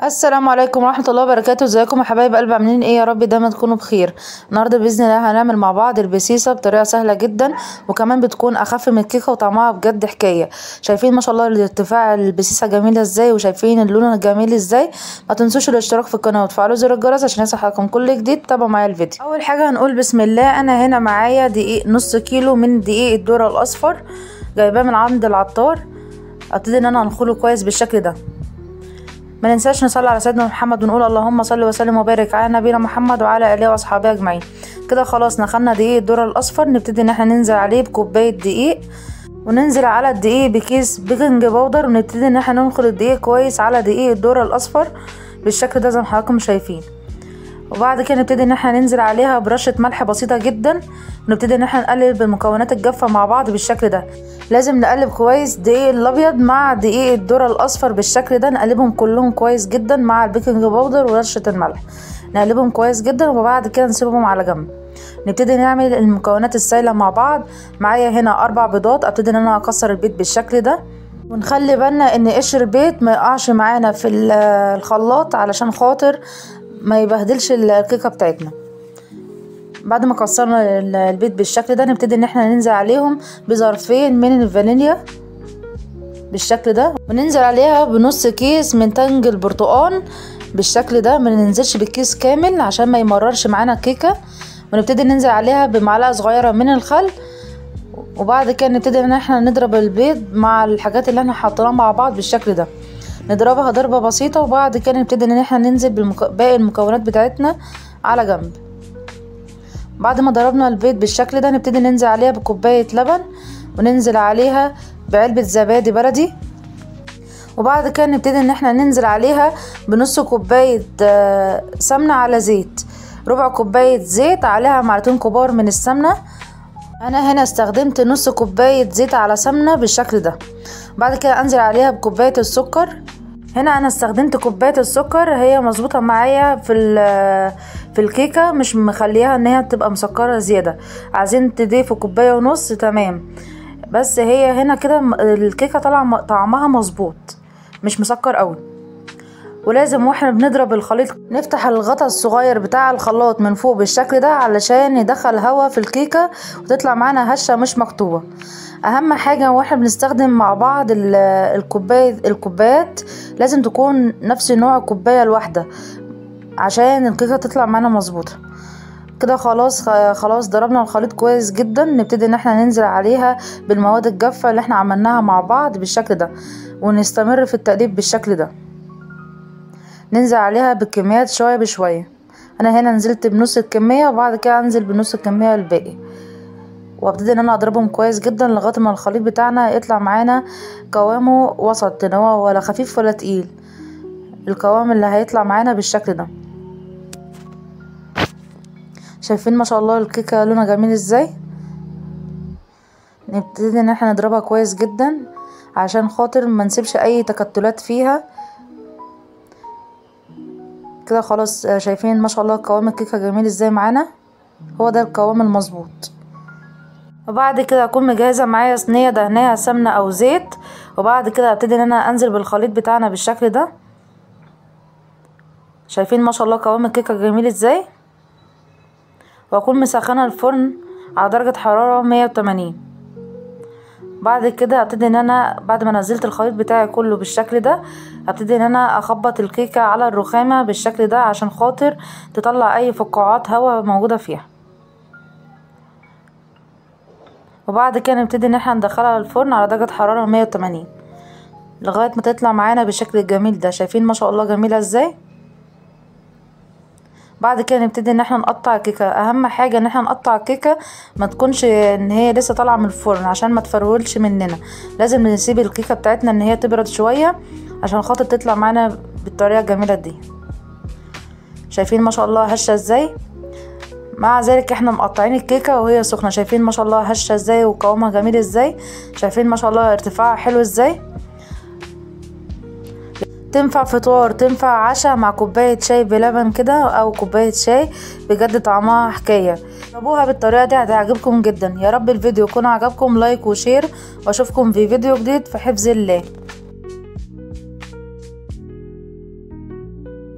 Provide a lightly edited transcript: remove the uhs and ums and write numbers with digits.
السلام عليكم ورحمة الله وبركاته. ازيكم يا حبايب قلب، عاملين ايه؟ يا رب دايما تكونوا بخير. النهارده باذن الله هنعمل مع بعض البسيسه بطريقة سهلة جدا، وكمان بتكون اخف من الكيكه وطعمها بجد حكاية. شايفين ما شاء الله الارتفاع البسيسه جميلة ازاي، وشايفين اللون الجميل ازاي. ما تنسوش الاشتراك في القناة وتفعلوا زر الجرس عشان يصلكم كل جديد. تابعوا معايا الفيديو. اول حاجة هنقول بسم الله. انا هنا معايا دقيق نص كيلو من دقيق الذرة الاصفر، جايباه من عند العطار. ابتدي ان انا انخله كويس بالشكل ده. ما ننساش نصلي على سيدنا محمد ونقول اللهم صل وسلم وبارك على نبينا محمد وعلى اله واصحابه اجمعين. كده خلاص نخلنا دقيق الذرة الاصفر. نبتدي ان احنا ننزل عليه بكوبايه دقيق، وننزل على الدقيق بكيس baking powder، ونبتدي ان احنا ننخل الدقيق كويس على دقيق الذرة الاصفر بالشكل ده زي ما حضراتكم شايفين. وبعد كده نبتدي ان احنا ننزل عليها برشه ملح بسيطة جدا، ونبتدي ان احنا نقلب المكونات الجافه مع بعض بالشكل ده. لازم نقلب كويس دقيق الابيض مع دقيق الذرة الاصفر بالشكل ده، نقلبهم كلهم كويس جدا مع ال baking powder ورشه الملح، نقلبهم كويس جدا. وبعد كده نسيبهم على جنب. نبتدي نعمل المكونات السائلة مع بعض. معايا هنا 4 بيضات. ابتدي ان انا اكسر البيض بالشكل ده، ونخلي بالنا ان قشر البيض ما يقعش معانا في الخلاط علشان خاطر ما يبهدلش الكيكه بتاعتنا. بعد ما كسرنا البيض بالشكل ده، نبتدي ان احنا ننزل عليهم بظرفين من الفانيليا بالشكل ده، وننزل عليها بنص كيس من تنج البرتقال بالشكل ده. ما ننزلش بالكيس كامل عشان ما يمررش معانا الكيكه. ونبتدي ننزل عليها بمعلقه صغيرة من الخل. وبعد كده نبتدي ان احنا نضرب البيض مع الحاجات اللي احنا حاطينها مع بعض بالشكل ده، نضربها ضربه بسيطة. وبعد كده نبتدي ان احنا ننزل باقي المكونات بتاعتنا على جنب. بعد ما ضربنا البيض بالشكل ده، نبتدي ننزل عليها بكوبايه لبن، وننزل عليها بعلبه زبادي بلدي. وبعد كده نبتدي ان احنا ننزل عليها بنص كوباية سمنه على زيت، ربع كوباية زيت عليها معلقتين كبار من السمنة. انا هنا استخدمت نص كوباية زيت على سمنه بالشكل ده. بعد كده انزل عليها بكوبايه السكر. هنا انا استخدمت كوباية السكر، هي مظبوطة معايا في الكيكه، مش مخليها ان هي تبقى مسكره زيادة. عايزين تضيفوا كوباية ونص تمام، بس هي هنا كده الكيكه طالعه طعمها مظبوط، مش مسكر قوي. ولازم واحنا بنضرب الخليط نفتح الغطا الصغير بتاع الخلاط من فوق بالشكل ده علشان يدخل هوا في الكيكه وتطلع معانا هشه مش مكتوبة. اهم حاجة واحنا بنستخدم مع بعض الكوبايات لازم تكون نفس نوع الكوباية الواحدة عشان الكيكه تطلع معانا مظبوطة. كده خلاص ضربنا الخليط كويس جدا. نبتدي ان احنا ننزل عليها بالمواد الجافه اللي احنا عملناها مع بعض بالشكل ده، ونستمر في التقليب بالشكل ده. ننزل عليها بالكميات شوية بشوية. انا هنا نزلت بنص الكمية، وبعد كده انزل بنص الكمية الباقي، وابتدي ان انا اضربهم كويس جدا لغاية ما الخليط بتاعنا يطلع معانا قوامه وسط، ان هو ولا خفيف ولا تقيل، القوام اللي هيطلع معانا بالشكل ده. شايفين ما شاء الله الكيكه لونها جميل ازاي. نبتدي ان احنا نضربها كويس جدا عشان خاطر ما نسيبش اي تكتلات فيها. كده خلاص شايفين ما شاء الله قوام الكيكه جميل ازاي معانا، هو ده القوام المظبوط. وبعد كده اكون مجهزة معايا صينية دهناها سمنه او زيت، وبعد كده ابتدي ان انا انزل بالخليط بتاعنا بالشكل ده. شايفين ما شاء الله قوام الكيكه جميل ازاي. واكون مسخنه الفرن على درجه حرارة 180. بعد كده ابتدي ان انا بعد ما نزلت الخليط بتاعي كله بالشكل ده، ابتدي ان انا اخبط الكيكه على الرخامه بالشكل ده عشان خاطر تطلع اي فقاعات هواء موجودة فيها. وبعد كده نبتدي ان احنا ندخلها الفرن على درجه حرارة 180 لغاية ما تطلع معانا بالشكل الجميل ده. شايفين ما شاء الله جميلة ازاي. بعد كده نبتدي ان احنا نقطع الكيكه. اهم حاجة ان احنا نقطع الكيكه ما تكونش ان هي لسه طالعه من الفرن عشان ما تفرولش مننا. لازم نسيب الكيكه بتاعتنا ان هي تبرد شوية عشان خاطر تطلع معانا بالطريقة الجميلة دي. شايفين ما شاء الله هشه ازاي. مع ذلك احنا مقطعين الكيكه وهي سخنة. شايفين ما شاء الله هشه ازاي وقوامها جميل ازاي. شايفين ما شاء الله ارتفاعها حلو ازاي. تنفع فطار، تنفع عشاء مع كوباية شاي بلبن كده او كوباية شاي، بجد طعمها حكاية. جربوها بالطريقة دي هتعجبكم جدا. يا رب الفيديو يكون عجبكم، like و share، واشوفكم في فيديو جديد. في حفظ الله.